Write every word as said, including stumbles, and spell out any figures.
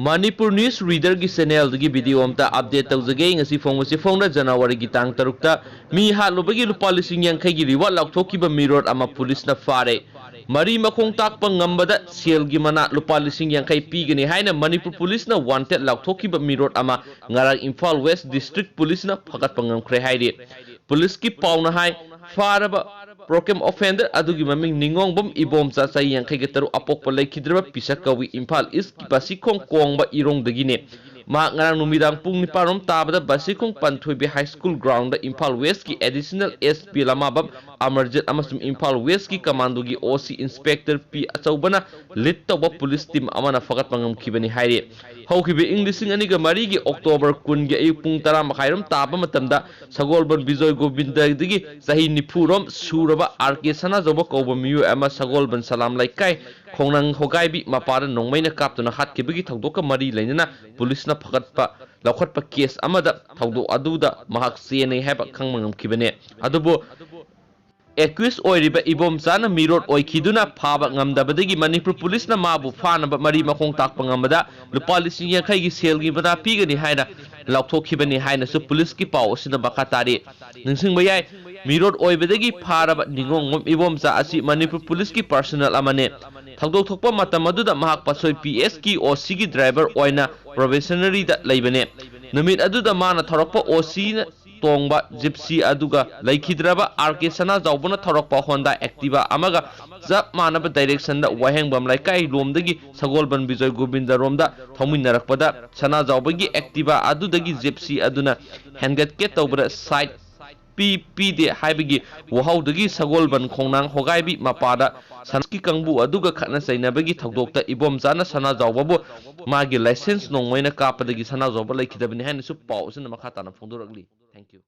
Manipur News Reader ꯒꯤ channel ꯗꯒꯤ video ꯑꯝꯇ update ꯇꯧꯖꯒꯦ꯫ ꯉꯁꯤ ꯐꯣꯡꯕꯁꯤ ꯐꯣꯡꯅ ꯖꯅꯋꯥꯔꯤꯒꯤ ꯇꯥꯡ ꯇꯔꯨꯛꯇ ꯃꯤ ꯍꯥꯠꯂꯨꯕꯒꯤ ꯂꯨꯄꯥ ꯂꯤꯁꯤꯡ ꯌꯥꯡꯈꯩꯒꯤ reward ꯂꯥꯎꯊꯣꯛꯈꯤꯕ ꯃꯤꯔꯣꯠ ꯑꯃ ꯄꯨꯂꯤꯁꯅ ꯐꯥꯔꯦ꯫ ꯃꯔꯤ ꯃꯈꯣꯡ ꯇꯥꯛꯄ ꯉꯝꯕꯗ ꯁꯦꯜꯒꯤ ꯃꯅꯥ ꯂꯨꯄꯥ ꯂꯤꯁꯤꯡ ꯌꯥꯡꯈꯩ ꯄꯤꯒꯅꯤ ꯍꯥꯏꯅ ꯃꯅꯤꯄꯨꯔ ꯄꯨꯂꯤꯁꯅ wanted ꯂꯥꯎꯊꯣꯛꯈꯤꯕ ꯃꯤꯔꯣꯠ ꯑꯃ ꯉꯔꯥꯡ ꯏꯝꯐꯥꯜ West District ꯄꯨꯂꯤꯁꯅ ꯐꯒꯠꯄ ꯉꯝꯈ꯭ꯔꯦ ꯍꯥꯏꯔꯤ꯫ ꯄꯨꯂꯤꯁꯀꯤ ꯄꯥꯎꯅ ꯍꯥꯏ, ꯐꯥꯔꯕ ꯄ꯭ꯔꯣꯀꯦꯝ offender ꯑꯗꯨꯒꯤ ꯃꯃꯤꯡ ꯅꯤꯉꯣꯡꯕꯝ ꯏꯕꯣꯝꯆꯥ, ꯆꯍꯤ ꯌꯥꯡꯈꯩꯒ ꯇꯔꯨꯛ, ꯑꯄꯣꯛꯄ ꯂꯩꯈꯤꯗ꯭ꯔꯕ ꯄꯤꯁꯛ ꯀꯧꯏ, ꯏꯝꯐꯥꯜ East ꯀꯤ ꯕꯥꯁꯤꯈꯣꯡ ꯀꯣꯡꯕ ꯏꯔꯣꯡꯗꯒꯤꯅꯤ꯫ ꯃꯍꯥꯛ ꯉꯔꯥꯡ ꯅꯨꯃꯤꯗꯥꯡ ꯄꯨꯡ ꯅꯤꯄꯥꯟ ꯔꯣꯝ ꯇꯥꯕꯗ ꯕꯥꯁꯤꯈꯣꯡ ꯄꯟꯊꯣꯏꯕꯤ High School ground ꯗ ꯏꯝꯐꯥꯜ West ꯀꯤ Additional S P ꯂꯃꯥꯕꯝ ꯑꯃꯔꯖꯤꯠ ꯑꯃꯁꯨꯡ ꯏꯝꯐꯥꯜ West ꯀꯤ commando ꯒꯤ O C Inspector P ꯑꯆꯧꯕꯅ lead ꯇꯧꯕ ꯄꯨꯂꯤꯁ team ꯑꯃꯅ ꯐꯒꯠꯄ ꯉꯝꯈꯤꯕꯅꯤ ꯍꯥꯏꯔꯤ꯫ ꯍꯧꯈꯤꯕ ꯏꯪ ꯂꯤꯁꯤꯡ ꯑꯅꯤꯒ ꯃꯔꯤꯒꯤ October ꯀꯨꯟꯒꯤ ꯑꯌꯨꯛ ꯄꯨꯡ ꯇꯔꯥ ꯃꯈꯥꯏꯔꯣꯝ ꯇꯥꯕ ꯃꯇꯝꯗ ꯁꯒꯣꯜꯕꯟ ꯕꯤꯖꯣꯏ ꯒꯣꯕꯤꯟꯗꯗꯒꯤ ꯆꯍꯤ ꯅꯤꯐꯨ ꯔꯣꯝ ꯁꯨꯔꯕ R K ꯁꯅꯥꯖꯧꯕ ꯀꯧꯕ ꯃꯤꯑꯣꯏ ꯑꯃ ꯁꯒꯣꯜꯕꯟ ꯁꯂꯥꯝ ꯂꯩꯀꯥꯏ ꯈꯣꯡꯅꯥꯡ ꯍꯣꯒꯥꯏꯕꯤ ꯃꯄꯥꯗ ꯅꯣꯡꯃꯩꯅ ꯀꯥꯞꯇꯨꯅ ꯍꯥꯠꯈꯤꯕꯒꯤ ꯊꯧꯗꯣꯛꯀ ꯃꯔꯤ ꯂꯩꯅꯅ ꯄꯨꯂꯤꯁꯅ ꯐꯒꯠꯄ ꯂꯧꯈꯠꯄ case ꯑꯃꯗ ꯊꯧꯗꯣꯛ ꯑꯗꯨꯗ ꯃꯍꯥꯛ ꯆꯦꯟꯅꯩ ꯍꯥꯏꯕ ꯈꯪꯕ ꯉꯝꯈꯤꯕꯅꯤ꯫ ꯑꯗꯨꯕꯨ accused ꯑꯣꯏꯔꯤꯕ ꯏꯕꯣꯝꯆꯥꯅ ꯃꯤꯔꯣꯠ ꯑꯣꯏꯈꯤꯗꯨꯅ ꯐꯥꯕ ꯉꯝꯗꯕꯗꯒꯤ ꯃꯅꯤꯄꯨꯔ ꯄꯨꯂꯤꯁꯅ ꯃꯥꯕꯨ ꯐꯥꯅꯕ ꯃꯔꯤ ꯃꯈꯣꯡ ꯇꯥꯛꯄ ꯉꯝꯕꯗ ꯂꯨꯄꯥ ꯂꯤꯁꯤꯡ ꯌꯥꯡꯈꯩꯒꯤ ꯁꯦꯜꯒꯤ ꯃꯅꯥ ꯄꯤꯒꯅꯤ ꯍꯥꯏꯅ ꯂꯥꯎꯊꯣꯛꯈꯤꯕꯅꯤ ꯍꯥꯏꯅꯁꯨ ꯄꯨꯂꯤꯁꯀꯤ ꯄꯥꯎ ꯑꯁꯤꯅ ꯃꯈꯥ ꯇꯥꯔꯤ꯫ ꯅꯤꯡꯁꯤꯡꯕ ꯌꯥꯏ, ꯃꯤꯔꯣꯠ ꯑꯣꯏꯕꯗꯒꯤ ꯐꯥꯔꯕ ꯅꯤꯉꯣꯡꯕꯝ ꯏꯕꯣꯝꯆꯥ ꯑꯁꯤ ꯃꯅꯤꯄꯨꯔ ꯄꯨꯂꯤꯁꯀꯤ personnel ꯑꯃꯅꯤ꯫ ꯊꯧꯗꯣꯛ ꯊꯣꯛꯄ ꯃꯇꯝ ꯑꯗꯨꯗ ꯃꯍꯥꯛ ꯄꯥꯠꯁꯣꯏ P S ꯀꯤ O C ꯒꯤ driver ꯑꯣꯏꯅ probationary ꯗ ꯂꯩꯕꯅꯤ꯫ ꯅꯨꯃꯤꯠ ꯑꯗꯨꯗ ꯃꯥꯅ ꯊꯧꯔꯛꯄ O C ꯅ ꯇꯣꯡꯕ Gypsy ꯑꯗꯨꯒ ꯂꯩꯈꯤꯗ꯭ꯔꯕ R K ꯁꯅꯥꯖꯥꯎꯕꯅ ꯊꯧꯔꯛꯄ Honda Activa ꯑꯃꯒ ꯆꯞ ꯃꯥꯟꯅꯕ direction ꯗ ꯋꯥꯍꯦꯡꯕꯝ ꯂꯩꯀꯥꯏ ꯂꯣꯝꯗꯒꯤ ꯁꯒꯣꯜꯕꯟ ꯕꯤꯖꯣꯏ ꯒꯣꯕꯤꯟꯗ ꯔꯣꯝꯗ ꯊꯧꯃꯤꯟꯅꯔꯛꯄꯗ ꯁꯅꯥꯖꯥꯎꯕꯒꯤ Activa ꯑꯗꯨꯗꯒꯤ Gypsy ꯑꯗꯨꯅ ꯍꯦꯟꯒꯠꯀꯦ ꯇꯧꯕꯗ side ꯄꯤ ꯄꯤꯗꯦ ꯍꯥꯏꯕꯒꯤ ꯋꯥꯍꯧꯗꯒꯤ ꯁꯒꯣꯜꯕꯟ ꯈꯣꯡꯅꯥꯡ ꯍꯣꯒꯥꯏꯕꯤ ꯃꯄꯥꯗ ꯁꯅꯥꯖꯥꯎꯕꯒꯤ ꯀꯥꯡꯕꯨ ꯑꯗꯨꯒ ꯈꯠꯅ ꯆꯩꯅꯕꯒꯤ ꯊꯧꯗꯣꯛꯇ ꯏꯕꯣꯝꯆꯥꯅ ꯁꯅꯥꯖꯥꯎꯕꯕꯨ ꯃꯥꯒꯤ license ꯅꯣꯡꯃꯩꯅ ꯀꯥꯞꯄꯗꯒꯤ ꯁꯅꯥꯖꯥꯎꯕ ꯂꯩꯈꯤꯗꯕꯅꯤ ꯍꯥꯏꯅꯁꯨ ꯄꯥꯎ ꯑꯁꯤꯅ ꯃꯈꯥ ꯇꯥꯅ ꯐꯣꯡꯗꯣꯔꯛꯂꯤ꯫ Thank you꯫